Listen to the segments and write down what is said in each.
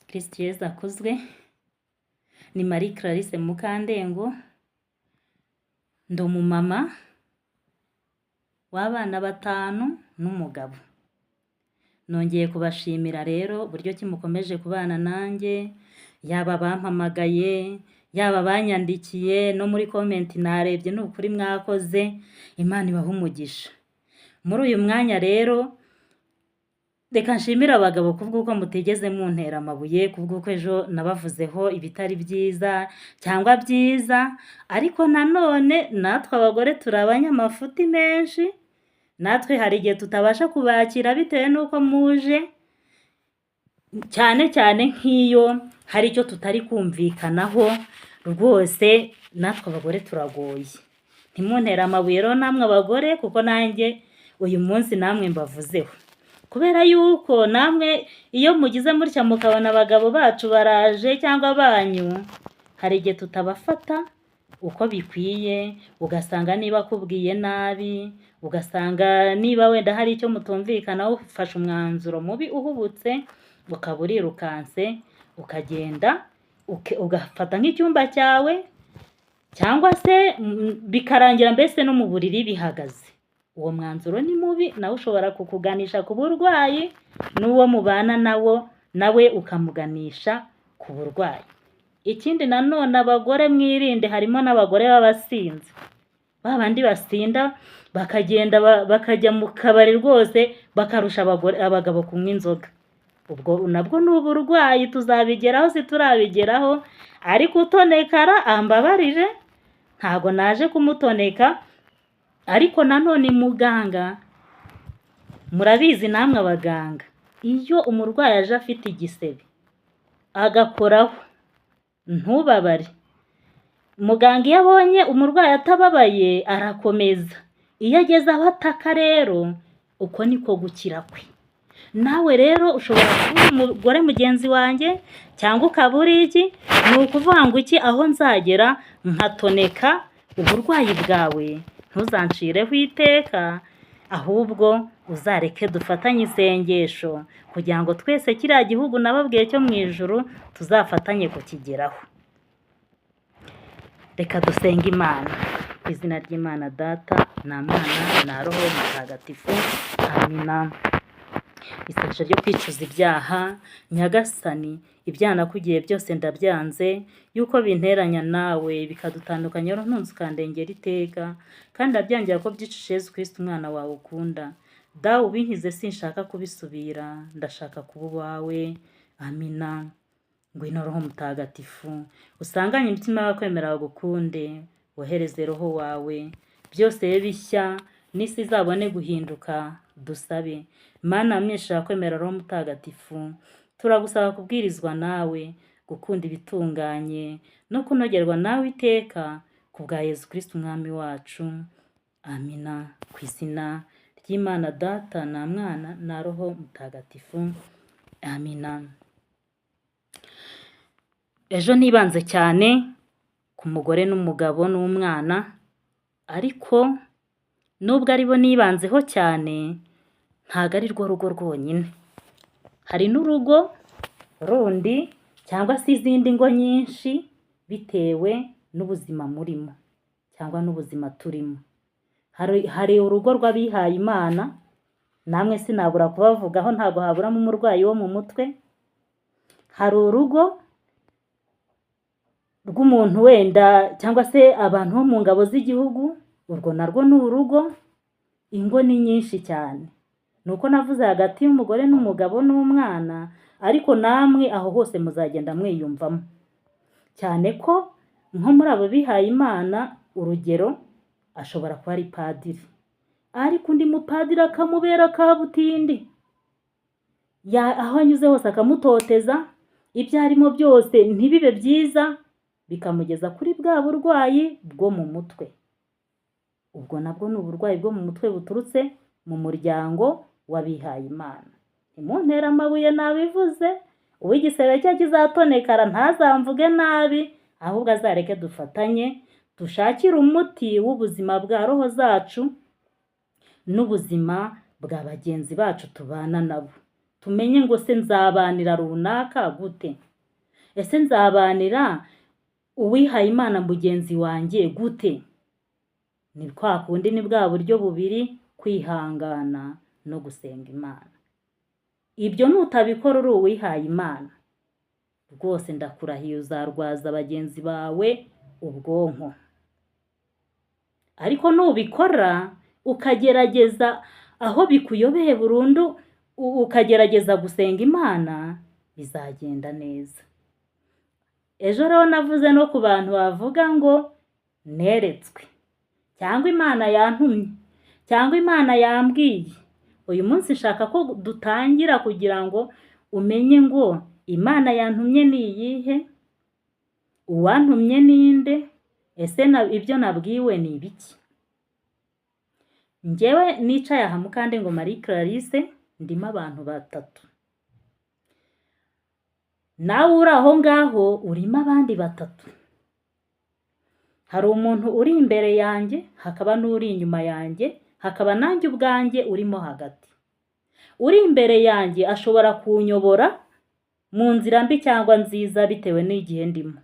Kristu Yezu akuzwe. Ni Marie Clarisse Mukandengo, ndi umumama w'abana batanu n'umugabo. Nongeye kubashimira rero uburyo ki mukomeje kubana nanjye, yaba abampamagaye, yaba abanyandikiye no muri comment narebye, ni ukuri mwakoze, Imana ibahe umugisha. Muri uyu mwanya rero reka nshimire abagabo kubw'uko mutigeze muntera amabuye, kubw'uko ejo nabavuzeho ibitari byiza cyangwa byiza, ariko nanone natwe abagore turi abanyamafuti menshi, natwe hari igihe tutabasha kubakira bitewe n'uko muje, cyane cyane nk'iyo hari icyo tutari kumvikanaho, rwose natwe abagore turagoye. Ntimuntere amabuye rero namwe abagore, kuko nanjye uyu munsi namwe mbavuzeho. Kubera yuko namwe iyo mugize mutya mukabona abagabo bacu baraje cyangwa banyu, hari igihe tutabafata uko bikwiye, ugasanga niba akubwiye nabi, ugasanga niba wenda hari icyo mutumvikanaho ufashe umwanzuro mubi uhubutse, ukaba urirukanse, ukagenda ugafata nk'icyumba cyawe, cyangwa se bikarangira mbese no mu buriri bihagaze. Uwo mwanzuro ni mubi, nawe ushobora kukuganisha ku burwayi, n'uwo mubana nawo nawe ukamuganisha ku burwayi. Ikindi nanone abagore mwirinde, harimo n'abagore b'abasinzi, ba bandi basinda bakagenda bakajya mu kabari rwose bakarusha abagore abagabo kunywa inzoga. Ubwo nabwo ni uburwayi, tuzabigeraho siturabigeraho, ariko utonekara ambabarire, ntago naje kumutoneka, ariko nanone muganga, murabizi namwe abaganga, iyo umurwayi aje afite igisebe agakoraho ntubabare, muganga iyo abonye umurwayi atababaye arakomeza, iyo ageze aho ataka rero uko niko gukira kwe. Nawe rero ushobora kuba uri umugore mugenzi wanjye cyangwa ukaba uri iki, ni ukuvuga ngo iki aho nzagera nkatoneka uburwayi bwawe ntuzancireho iteka, ahubwo uzareke dufatanye isengesho kugira ngo twese kiriya gihugu nababwiye cyo mu ijuru tuzafatanye kukigeraho. Reka dusenge Imana. Ku izina ry'Imana Data na Mwana na Roho Mutagatifu, amina. Isengesho ryo kwicuza ibyaha. Nyagasani, ibyaha nakugiye byose ndabyanze, yuko binteranya nawe bikadutandukanya, ntunze ukandengera iteka, kandi ndabyangira ko byicishije Yezu Kristu umwana wawe ukunda. Dawe ubinkize, sinshaka kubisubira, ndashaka kuba uwawe, amina. Ngwino Roho Mutagatifu, usanganye imitima y'abakwemera bagukunde, wohereze Roho wawe, byose bibe bishya, n'isi izabone guhinduka. Dusabe. Mana wamenyesheje abakwemera Roho Mutagatifu, turagusaba kubwirizwa nawe, gukunda ibitunganye no kunogerwa nawe iteka, ku bwa Yezu Kristu Umwami wacu, amina. Ku izina ry'Imana Data na Mwana na Roho Mutagatifu, amina. Ejo nibanze cyane ku mugore n'umugabo n'umwana, ariko nubwo aribo nibanzeho cyane, ntabwo ari rwo rugo rwonyine. Hari n'urugo rundi cyangwa se izindi ngo nyinshi bitewe n'ubuzima murimo cyangwa n'ubuzima turimo. Hari urugo rw'abihaye Imana, namwe sinabura kubavugaho, ntabwo haburamo umurwayi wo mu mutwe. Hari urugo rw'umuntu wenda cyangwa se abantu bo mu ngabo z'igihugu, urwo narwo ni urugo. Ingo ni nyinshi cyane. Ni uko navuze hagati y'umugore n'umugabo n'umwana, ariko namwe aho hose muzagenda mwiyumvamo. Cyane ko nko muri abo bihaye Imana, urugero ashobora kuba ari padiri, ariko undi mupadiri akamubera kabutindi, aho anyuze hose akamutoteza, ibyo arimo byose ntibibe byiza, bikamugeza kuri bwa burwayi bwo mu mutwe. Ubwo nabwo ni uburwayi bwo mu mutwe buturutse mu muryango w'abihaye Imana. Ntimuntere amabuye nabivuze, uw'igisebe cye kizatonekara ntazamvuge nabi, ahubwo azareke dufatanye dushakire umuti w'ubuzima bwa roho zacu n'ubuzima bwa bagenzi bacu tubana nabo. Tubane Tumenye ngo se nzabanira runaka gute? Ese nzabanira uwihaye Imana mugenzi wanjye gute? Ni kwa kundi, ni bwa buryo bubiri: kwihangana no gusenga Imana. Ibyo nutabikora uri uwihaye Imana, rwose ndakurahiye, uzarwaza bagenzi bawe ubwonko. Ariko nubikora, ukagerageza aho bikuyobeye burundu, ukagerageza gusenga Imana, bizagenda neza. Ejo rero navuze no ku bantu bavuga ngo neretswe, cyangwa Imana yantumye, cyangwa Imana yambwiye. Uyu munsi nshaka ko dutangira kugira ngo umenye ngo Imana yantumye ni iyihe, uwantumye ninde, ese ibyo nabwiwe ni ibiki? Njyewe nicaye aha, Mukandengo Marie Clarisse, ndimo abantu batatu. Nawe uri aho ngaho urimo abandi batatu. Hari umuntu uri imbere yanjye, hakaba n'uri inyuma yanjye, hakaba nanjye ubwanjye urimo hagati. Uri imbere yanjye ashobora kunyobora mu nzira mbi cyangwa nziza bitewe n'igihe ndimo.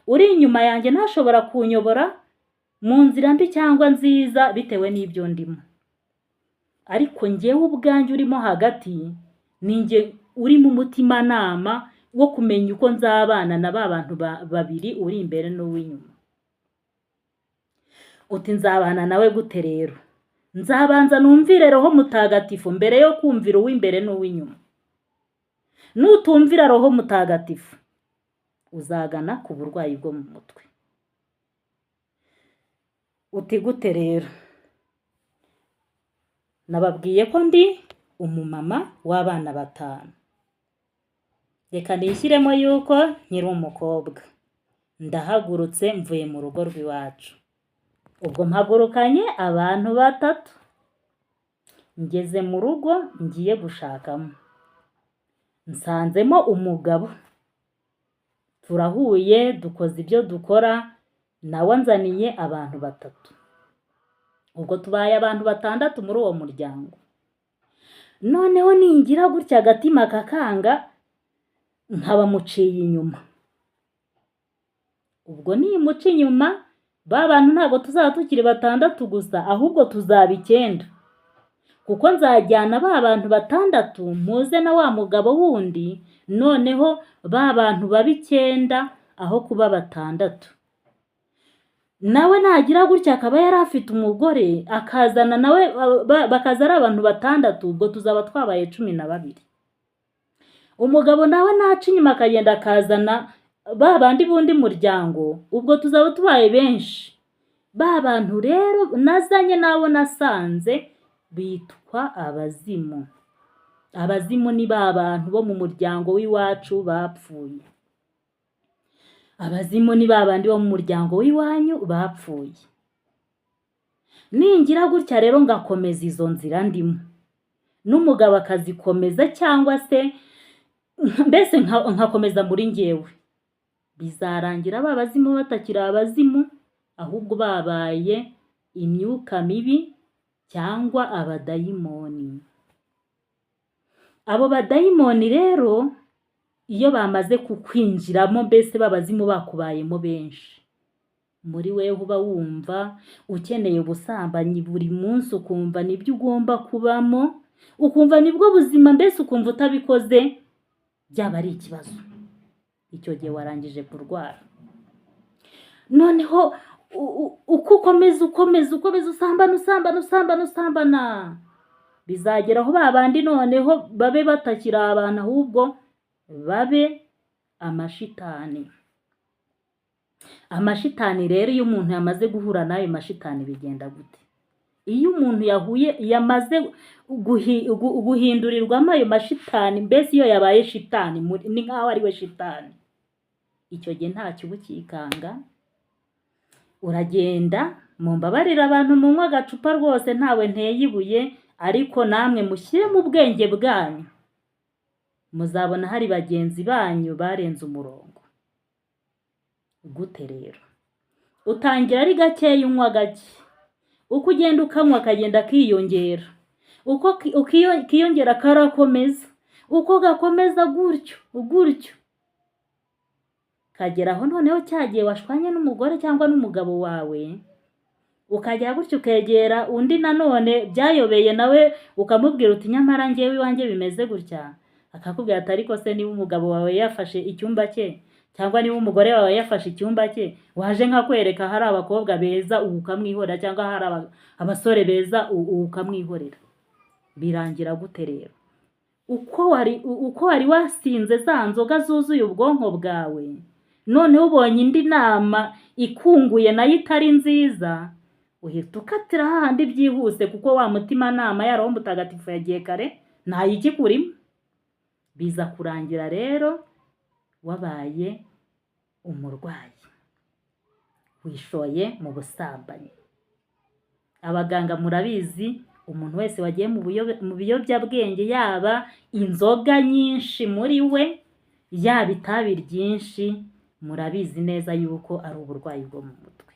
Uri inyuma yanjye ntashobora kunyobora mu nzira mbi cyangwa nziza bitewe n'ibyo ndimo. Ariko njyewe ubwanjye urimo hagati, ni njye uri mu mutimanama wo kumenya uko nzabana na ba bantu babiri, uri imbere n'uw'inyuma. Uti nzabana nawe gute rero? Nzabanza numvire Roho Mutagatifu mbere yo kumvira uw'imbere n'uw'inyuma. Nutumvira Roho Mutagatifu, uzagana ku burwayi bwo mu mutwe. Uti gute rero? Nababwiye ko ndi umumama w'abana batanu. Reka nishyiremo yuko nkiri umukobwa. Ndahagurutse, mvuye mu rugo rw'iwacu. Ubwo mpagurukanye abantu batatu, ngeze mu rugo ngiye gushakamo, nsanzemo umugabo, turahuye, dukoze ibyo dukora, nawe anzaniye abantu batatu. Ubwo tubaye abantu batandatu muri uwo muryango. Noneho ningira gutya agatima kakanga, nkaba muciye inyuma. Ubwo nimuca inyuma, ba bantu ntabwo tuzaba tukiri batandatu gusa, ahubwo tuzaba icyenda, kuko nzajyana ba bantu batandatu, muze na wa mugabo wundi, noneho ba bantu baba icyenda aho kuba batandatu. Nawe nagira gutya akaba yari afite umugore, akazana nawe, bakaza ari abantu batandatu, ubwo tuzaba twabaye 12. Umugabo nawe naca inyuma akagenda akazana ba bandi b'undi muryango, ubwo tuzaba tubaye benshi. Ba bantu rero nazanye n'abo nasanze bitwa abazimu. Abazimu ni ba bantu bo mu muryango w'iwacu bapfuye. Abazimu ni ba bandi bo mu muryango w'iwanyu bapfuye. Ningira gutya rero ngakomeza izo nzira ndimo, n'umugabo akazikomeza, cyangwa se mbese nkakomeza muri njyewe, bizarangira ba bazimu batakiri abazimu, ahubwo babaye imyuka mibi cyangwa abadayimoni. Abo badayimoni rero iyo bamaze kukwinjiramo, mbese b'abazimu bakubayemo benshi muri wewe, uba wumva ukeneye ubusambanyi buri munsi, ukumva nibyo ugomba kubamo, ukumva nibwo buzima, mbese ukumva utabikoze byaba ari ikibazo. Icyo gihe warangije kurwara. Noneho uko ukomeza, ukomeza, ukomeza, usambana, usambana, usambana, usambana, bizagera aho ba bandi noneho babe batakiri abantu, ahubwo babe amashitani. Amashitani rero, iyo umuntu yamaze guhura n'ayo mashitani, bigenda gute? Iyo umuntu yahuye, yamaze guhindurirwamo ayo mashitani, mbese iyo yabaye shitani, ni nk'aho ari we shitani. Icyo gihe ntacyo uba ukikanga, uragenda. Mumbabarire abantu munywa agacupa, rwose ntawe nteye ibuye, ariko namwe mushyire mu bwenge bwanyu, muzabona hari bagenzi banyu barenze umurongo. Gute rero? Utangira ari gakeya, unywa gake, uko ugenda ukanywa kagenda kiyongera, uko kiyongera karakomeza. Uko gakomeza gutyo gutyo, kagera aho noneho cya gihe washwanye n'umugore cyangwa n'umugabo wawe, ukajya gutyo ukegera undi nanone byayobeye nawe ukamubwira uti nyamara njyewe iwanjye bimeze gutya, akakubwira ati ariko se niba umugabo wawe yafashe icyumba cye cyangwa niba umugore wawe yafashe icyumba cye, waje nkakwereka hari abakobwa beza ubu ukamwihorera, cyangwa hari abasore beza ubu ukamwihorera. Birangira gute rero? Uko wari wasinze za nzoga zuzuye ubwonko bwawe, noneho ubonye indi nama ikunguye nayo itari nziza, uhita ukatira hahandi byihuse, kuko wa mutimanama ya Roho Mutagatifu yagiye kare ntayikikurimo. Biza kurangira rero wabaye umurwayi, wishoye mu busambanyi. Abaganga murabizi, umuntu wese wagiye mu biyobyabwenge, yaba inzoga nyinshi muri we, yaba itabi ryinshi, murabizi neza yuko ari uburwayi bwo mu mutwe.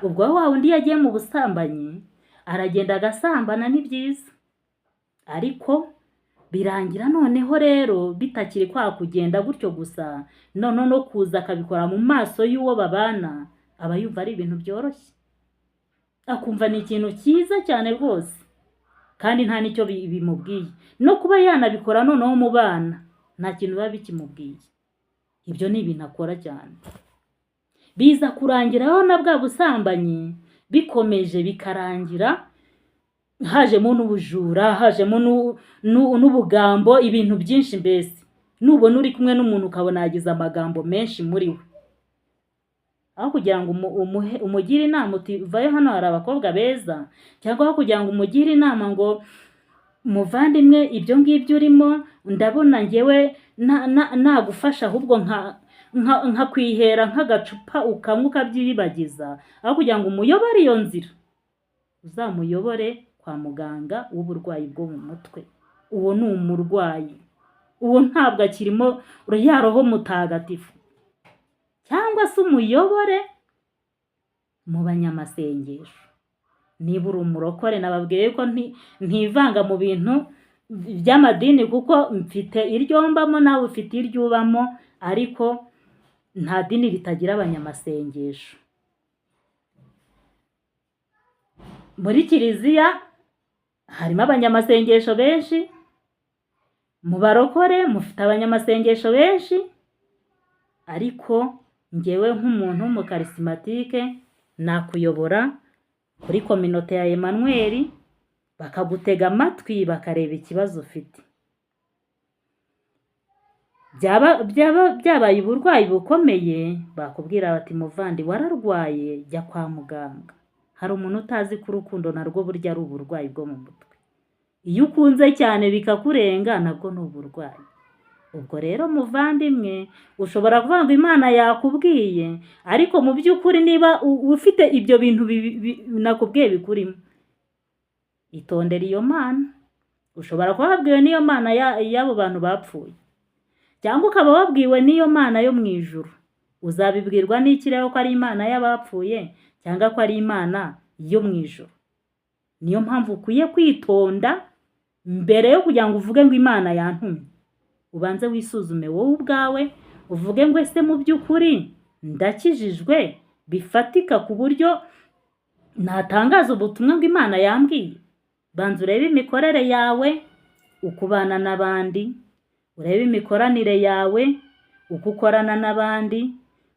Ubwo wa wundi yagiye mu busambanyi, aragenda agasambana, ni byiza, ariko birangira noneho rero bitakiri kwa kugenda gutyo gusa, none no kuza akabikora mu maso y'uwo babana, aba yumva ari ibintu byoroshye, akumva ni ikintu cyiza cyane rwose, kandi nta n'icyo bimubwiye. No kuba yanabikora noneho mu bana, nta kintu biba bikimubwiye. Ibyo ni ibintu akora cyane. Biza kurangiraho na bwa busambanyi bikomeje, bikarangira hajemo n'ubujura, hajemo n'ubugambo, ibintu byinshi mbese. Nubona uri kumwe n'umuntu ukabona yagize amagambo menshi muri we, aho kugira ngo umugire inama uti vayo hano hari abakobwa beza, cyangwa aho kugira ngo umugire inama ngo muvandimwe ibyo ngibyo urimo ndabona njyewe nagufasha, ahubwo nkakwihera nk'agacupa ukanywa ukabyiyibagiza, aho kugira ngo umuyobore iyo nzira, uzamuyobore kwa muganga w'uburwayi bwo mu mutwe. Uwo ni umurwayi, uwo ntabwo akirimo ya Roho Mutagatifu. Cyangwa se umuyobore mu banyamasengesho. Niba uri umurokore, nababwiye ko ntivanga mu bintu by'amadini, kuko mfite iryo mbamo nawe ufite iryo ubamo, ariko nta dini ritagira abanyamasengesho. Muri kiliziya harimo abanyamasengesho benshi, mu barokore mufite abanyamasengesho benshi, ariko njyewe nk'umuntu w'umukarisimatike nakuyobora kuri kominote ya Emmanuel, bakagutega amatwi bakareba ikibazo ufite. Byaba byabaye uburwayi bukomeye, bakubwira bati muvandi wararwaye, jya kwa muganga. Hari umuntu utazi ko urukundo narwo burya ari uburwayi bwo mu mutwe. Iyo ukunze cyane bikakurenga nabwo ni uburwayi. Ubwo rero muvandimwe, ushobora kuvuga ngo Imana yakubwiye, ariko mu by'ukuri niba ufite ibyo bintu nakubwiye bikurimo, itondere iyo Mana. Ushobora kuba wabwiwe n'iyo Mana y'abo bantu bapfuye, cyangwa ukaba wabwiwe n'iyo Mana yo mu ijuru. Uzabibwirwa n'iki rero ko ari Imana y'abapfuye cyangwa ko ari Imana yo mu ijuru? Niyo mpamvu ukwiye kwitonda mbere yo kugira ngo uvuge ngo Imana yantumye. Ubanze wisuzume wowe ubwawe, uvuge ngo ese mu by'ukuri ndakijijwe bifatika ku buryo natangaza ubutumwa ngo Imana yambwiye? Banza urebe imikorere yawe, uko ubana n'abandi, urebe imikoranire yawe, uko ukorana n'abandi,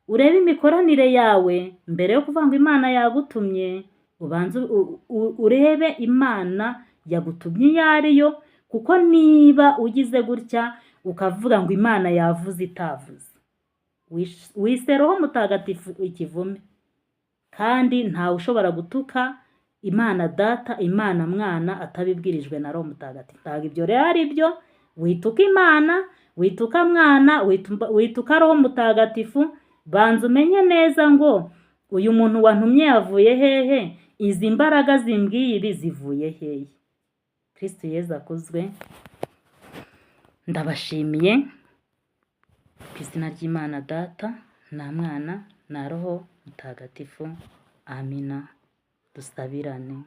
urebe imikoranire yawe mbere yo kuvuga ngo Imana yagutumye. Ubanze urebe Imana yagutumye iyo ari yo, kuko niba ugize gutya ukavuga ngo Imana yavuze itavuze, wise Roho Mutagatifu ikivume. Kandi ntawe ushobora gutuka Imana Data, Imana Mwana atabibwirijwe na Roho Mutagatifu. Ntabwo ibyo rero ari byo. Wituka Imana, wituka Mwana, wituka Roho Mutagatifu. Banza umenye neza ngo uyu muntu wantumye yavuye hehe, izi mbaraga zimbwiye ibi zivuye hehe. Kristo Yezu akuzwe. Ndabashimiye ku izina ry'Imana Data na Mwana na Roho Mutagatifu. Amina. Dusabirane.